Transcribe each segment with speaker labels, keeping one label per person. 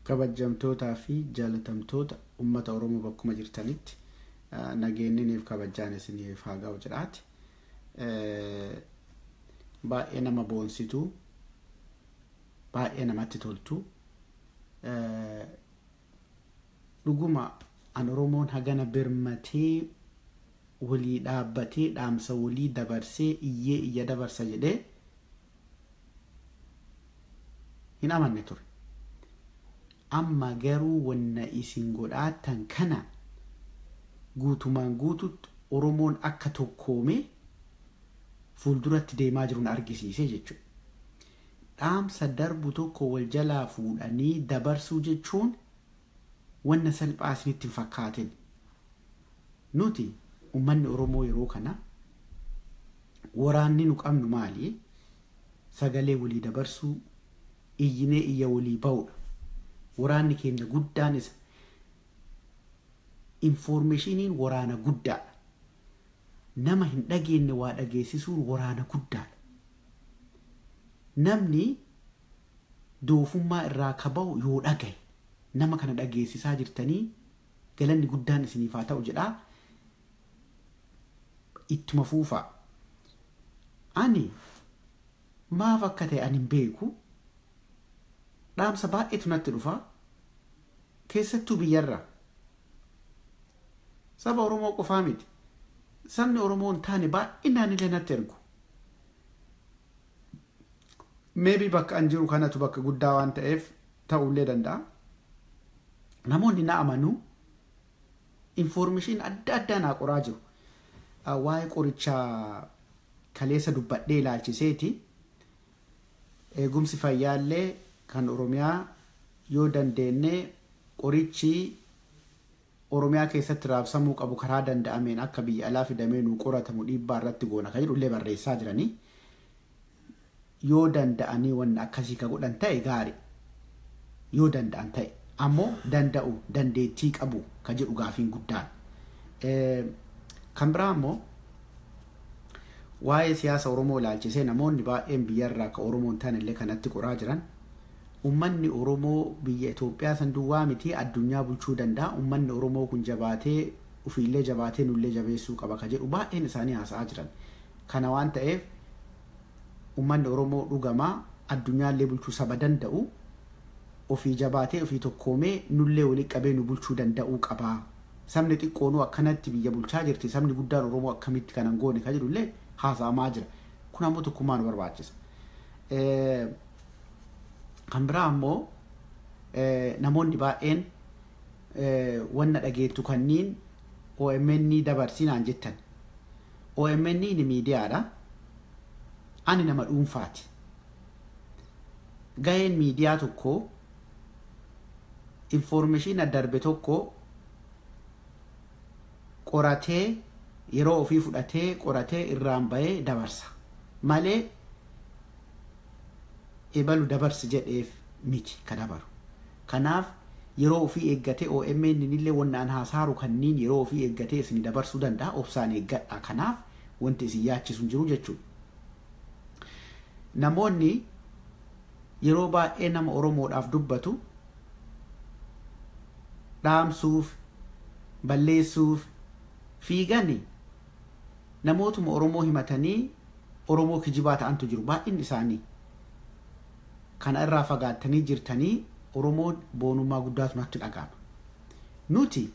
Speaker 1: Kabajamtootaa fi jaalatamtoota uummata Oromoo bakkuma jirtanitti nageenyiniif kabajaan isiniif haa ga'u jedhaati. Baay'ee nama boonsitu, baay'ee namatti toltu. Dhuguma an Oromoon hagana birmatee walii dhaabbatee dhaamsa walii dabarsee iyyee iyya dabarsa jedhee hin amanne ture. Amma garuu wanna isin godhaattan kana guutumaan guututti Oromoon akka tokkoomee fuulduratti deemaa jiru na argisiise jechuudha. Dhaamsa darbu tokko wal jalaa fuudhanii dabarsuu jechuun wanna salphaa isinitti hin fakkaatin. Nuti uummanni Oromoo yeroo kana waraanni nu qabnu maali? Sagalee walii dabarsuu, iyyinee iyya walii ba'uudha. Waraanni keenya guddaan isa. Infoormeeshiniin waraana guddaadha. Nama hin dhageenye waa dhageessisuun waraana guddaadha. Namni doofummaa irraa ka ba'u yoo dhagaye, nama kana dhageessisaa jirtanii galanni guddaan isiniif haa ta'u jedhaa. Ittuma fuufaa. Ani maaf akka ta'e ani hin beeku. Dhaamsa baay'eetu natti dhufa. Keessattuu biyyarraa. Saba Oromoo qofaa miti. Sabni Oromoo hin taane baay'inaan illee natti ergu. Maybe bakka an jiru kanatu bakka guddaa waan ta'eef ta'uullee danda'a. Namoonni na amanuu information adda addaa naa qoraa jiru. Waa'ee qorichaa kaleessa dubbadhee ilaalchiseeti. Eegumsi fayyaallee kan Oromiyaa yoo dandeenye qorichi Oromiyaa keessatti raabsamuu qabu karaa danda'ameen akka biyya alaa fidamee nuu qoratamu dhiibbaa irratti goona kan jedhullee barreessaa jiranii. Yoo danda'anii wanna akkasii ka godhan ta'e gaari. Yoo danda'an ta'e ammoo danda'u dandeettii qabu ka jedhu gaafiin guddaan. Kan biraa ammoo waa'ee siyaasa Oromoo ilaalchisee namoonni baay'een biyyarraa ka Oromoo hin taane illee kanatti qoraa jiran. Uummanni Oromoo biyya Itoophiyaa san duwwaa miti addunyaa bulchuu danda'a. Uummanni Oromoo kun jabaatee ofiillee jabaatee nullee jabeessuu qaba ka jedhu baay'een isaanii haasa'aa jiran. Kana waan ta'eef uummanni Oromoo dhugamaa addunyaallee bulchuu saba danda'u ofii jabaatee ofii tokkoomee nullee walitti qabee nu bulchuu danda'uu qaba. Sabni xiqqoonuu akkanatti biyya bulchaa jirti. Sabni guddaan Oromoo akkamitti kanan goone ka jedhullee haasa'amaa jira. Kun ammoo tokkummaa nu barbaachisa. Kan biraa ammoo namoonni baay'een wanna dhageettu kanniin OMN dabarsinaan jettan. OMN ni miidiyaadha. Ani nama dhuunfaati. Gaheen miidiyaa tokko information darbe tokko qoratee yeroo ofii fudhatee qoratee irraan bahee dabarsa. Malee ebalu dabarsi jedheef miti ka dabaru. Kanaaf yeroo ofii eeggatee OMN illee wanna an haasaaru kanniin yeroo ofii eeggatee isin dabarsuu danda'a. Obsaan eeggadha. Kanaaf wanti isin yaachisu hin jiru jechuudha. Namoonni yeroo baay'ee nama Oromoodhaaf dubbatu dhaamsuuf, balleessuuf fiigani namootuma Oromoo himatanii Oromoo kijibaa ta'antu jiru baay'inni isaanii. Kana irraa fagaattanii jirtanii Oromoon boonummaa guddaatu natti dhaga'ama. Nuti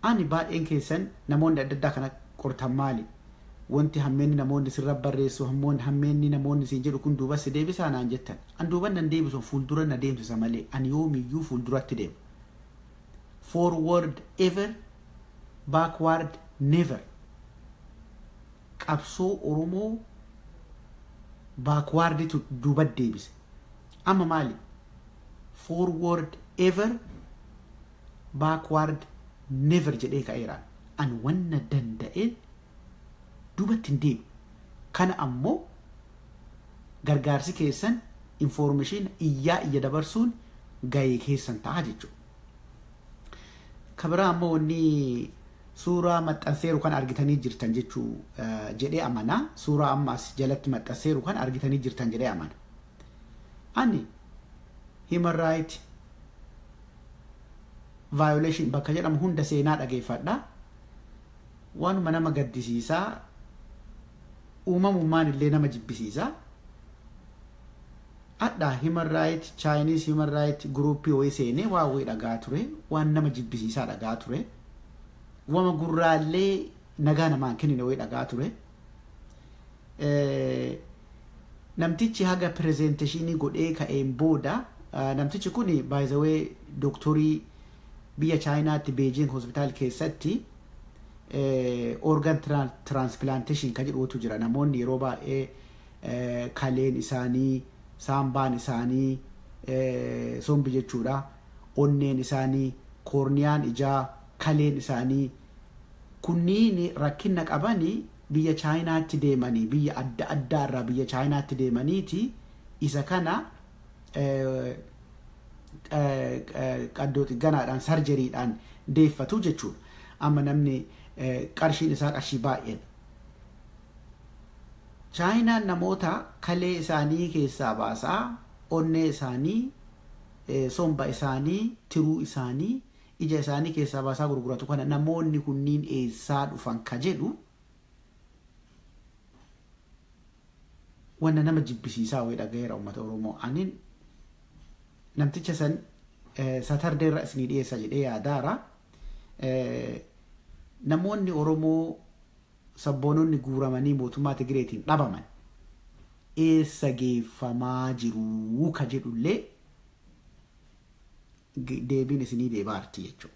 Speaker 1: ani baay'een keessan namoonni adda addaa kana qortan maali? Wanti hammeenni namoonni sirra barreessu hammeenni namoonni siin jedhu kun duuba si deebisaa naan jettan. An duuba nan deebisu fuuldura na deemsisa malee ani yoomiyyuu fuulduratti deema. Forward ever, backward never. Qabsoo Oromoo backwarditu duuba deebise. Amma maali? Forward ever, backward never jedhee ka'eeraan. An wanna danda'een duubatti hin deebi'u. Kana ammoo gargaarsi keessan information iyyaa iyya dabarsuun gahee keessan ta'a jechuudha. Kan biraa ammoo wanni suuraa maxxanseeru kan argitanii jirtan jechuu jedhee amana. Suuraa amma as jalatti maxxanseeru kan argitanii jirtan jedhee amana. Ani human right violation bakka jedhamu hunda seenaa dhageeffadha. Waanuma nama gaddisiisaa, uumamummaan illee nama jibbisiisaa. Adhaa human right Chinese human right groupii wayii seenee waa wayii dhagaa ture, waan nama jibbisiisaa dhagaa ture, wama gurraallee nagaa namaan kennine wayii dhagaa ture. Namtichi haga presentationii godhee ka'een booda, namtichi kun, by the way, dooktorii biyya Chaayinaatti Beijing hospital keessatti organ transplantation kan jedhutu jira. Namoonni yeroo baay'ee kaleen isaanii, saambaan isaanii, sombi jechuudha, onneen isaanii, koorniyaan ijaa, kaleen isaanii kunniin rakkina qabanii biyya Chaayinaatti deemanii, biyya adda addaa irraa biyya Chaayinaatti deemaniiti isa kana qaddoo xigganaadhaan, surgerydhaan deeffatu jechuudha. Amma namni qarshiin isaa qarshii baay'eedha. Chaayinaan namoota kalee isaanii keessaa baasaa, onnee isaanii, somba isaanii, tiruu isaanii, ija isaanii keessaa baasaa gurguratu kana, namoonni kunniin eessaa dhufan ka jedhu wanna nama jibbisiisaa wayii dhagayeera, uummata Oromoo. Anin namticha san Saturday irra isinii dhiyeessa jedhee yaadaara. Namoonni Oromoo sabboononni guuramanii mootummaa Tigireetiin dhabaman eessa geeffamaa jiruu ka jedhullee deebiin isinii deebaarti jechuudha.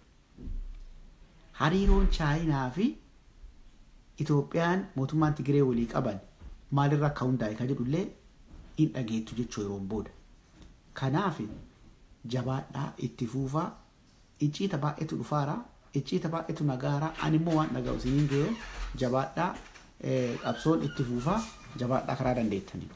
Speaker 1: Hariiroon Chaayinaa fi Itoophiyaan mootummaan Tigiree walii qaban maalirra akka hundaa'e ka jedhullee hin dhageettu jechuu yeroon booda. Kanaaf jabaadhaa, itti fuufaa, icciita baay'eetu dhufaara, icciita baay'eetu nagaara. Ani immoo waan dhaga'u isiniin ga'e. Jabaadhaa, qabsoon itti fuufaa, jabaadhaa karaa dandeettanii.